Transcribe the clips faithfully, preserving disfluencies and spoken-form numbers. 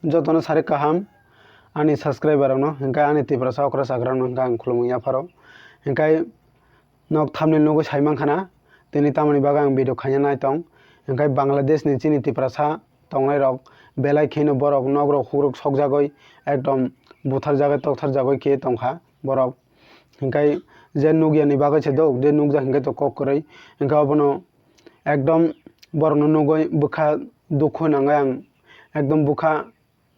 Jotono sari kaham ani subscriber rokno, hingke ani Tiprasa okra chakrano hingke ang khulumung yapharo. Hingke nok thumbnail nugwi sai mankha na, tini tamoni bagwi ang video khaina nai tong. Hingke Bangladesh ni chini Tiprasa tongnai rok belai kheno borok nok rok hukrok sokjagwi ekdom butharjagwi toktharjagwi khe tongkha borok. Hingke je nukya ni bagwi se do, je nukjak hingke to kok kwrwi. Hingke obono ekdom borokno nugwi bwkha dukhu nangwi ang ekdom bwkha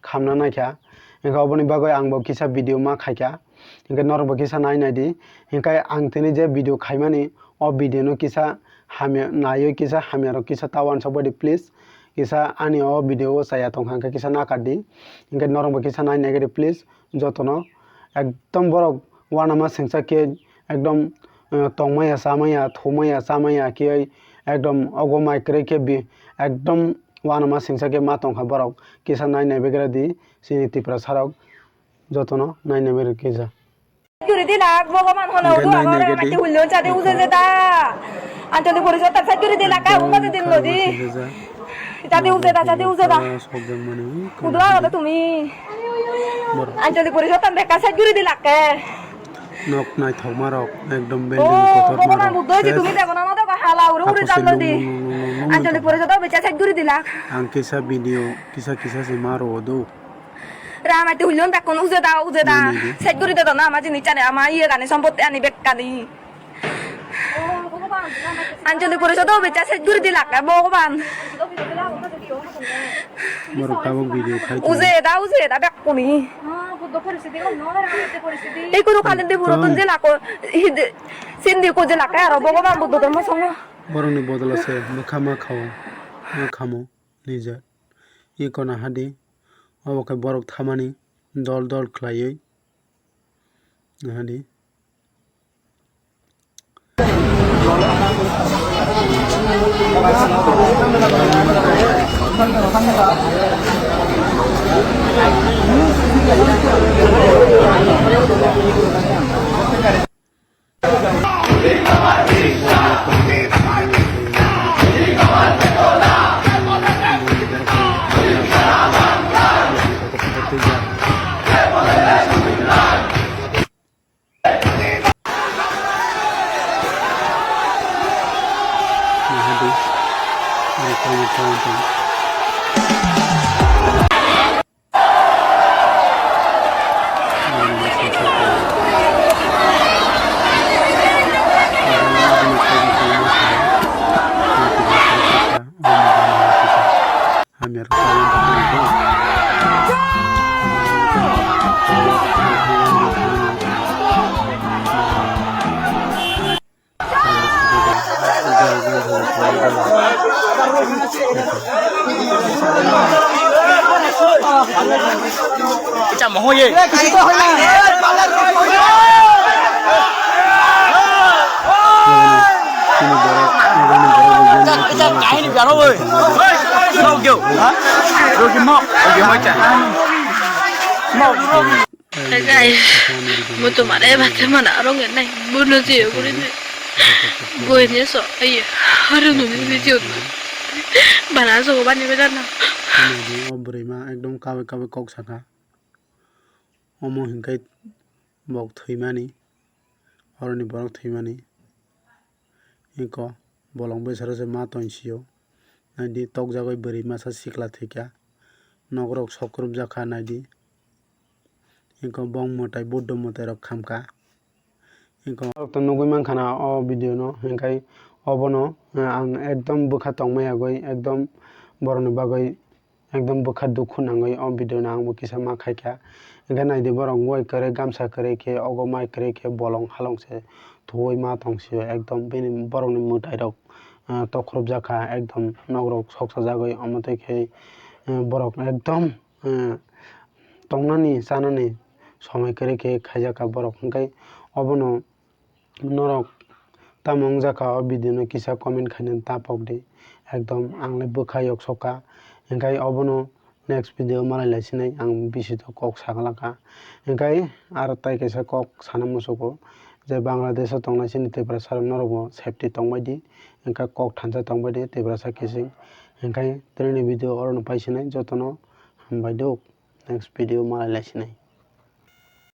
khamna naikha. Hingke oboni bagwi ang bo kisa video ma khaikha. Hingke norok bo kisa nai naidi. Hingke ang tini je video khaimani, o video no kisa hamya, naiwi kisa hamya rok kisa ta uansuk baidi please. Kisa ani o video o chaya tongkha hingke kisa nakardi. Hingke norok bo kisa nai naikhe di please. Jotono ekdom borok uanama singsa khe ekdom, eh, tongmaya, chamaya, thumaya, chamaya khe ekdom ogo mai kwrwi khe bi ekdom uanama singsa khe ma tongkha borok. Kisa nai nai begra di chini Tiprasa rok jotono nai nai begra kisa. Guri dilak, Bhogoban hono udu nai agore, nai mati gedi. Hullo, jadi uje jeda. Ancholi porisotan side guri dilak, ka, uma jadi din lodi. Jadi uje da, jadi uje da. Udu agore tumi. Ancholi porisotan beka side guri dilak ke. Nok naithokma rok, ekdom building kotorma rok. Oh, Bhogoban Buddho, je tumi debo na, na debo, hala uri uri jal lodi. Ancholi porisotan beka side guri dilak. Ang kisa video, kisa kisa se ma ro do. Ramati hulon bekkun ujeda, ujeda. Nini? Set guri dedon ama jini chani, ama iye gani, sompotti ani bekkani. Anjali poriso do becha set guri dilak, Bhogoban. Borok tabuk video khai tongo. Ujeda, ujeda bekkuni. Ei kono kali de puro tun jelako, hide, sindi ko jelaka aro Bhogoban Buddho dhormo songho. Borokni bodol se bwkha ma khao, ma khamo. Nijak. Iko nahadi, obo khe borok thamani dol dol khlaiwi nahadi. Hey guys, mo tomare bate mana arong nai, bono je guri ne. Boy ne so, aye, haru no ni video na. Bana so bani beda na. O bwrwi ma ekdom kawi kawi kok saka. Omo hinkai bok thwimani, oroni borok thwimani. Eko bolong bwsaro se ma tonsio. Naidi tokjagwi bwrwi masa sikla thwikha. Nokrok sokrupjakha naidi. Eko bong mwtai Buddho mwtai rok khamkha. Eko norok to nugwi mankha na o video no, hinkhai obono, eh, ang ekdom bwkha tongma yagwi ekdom borokni bagwi ekdom bwkha dukhu nangwi o video no ang bo kisa ma khaikha. Hinkhe naidi borok wai kwrwi gamsa kwrwi khe ogo mai kwrwi khe bolong halong se thuwi ma tongsio ekdom bini borokni mwtai rok, ah, tokhorop jakha ekdom nokrok soksa jagwi omo twi khe, eh, borok ekdom, eh, tongnani chanani somoi kwrwi khe khaijakha borok hinkhe obono Norok tamo wngjakha o video no kisa comment khaina ta pokdi. Ekdom ang le bwkha yok sokha. Hinkhe obono next video malai lai sinai ang bisi to kok saglakha. Hinkhe aro tai kaisa kok sana muchugo je Bangladesh o tongnai chini Tiprasa rok norok bo safety tongbai di. Hinkhe kok thansa tongbai di Tiprasa kiching. Hinkhe tini ni video oro no pai sinai jotono hambai do. Next video malai lai sinai.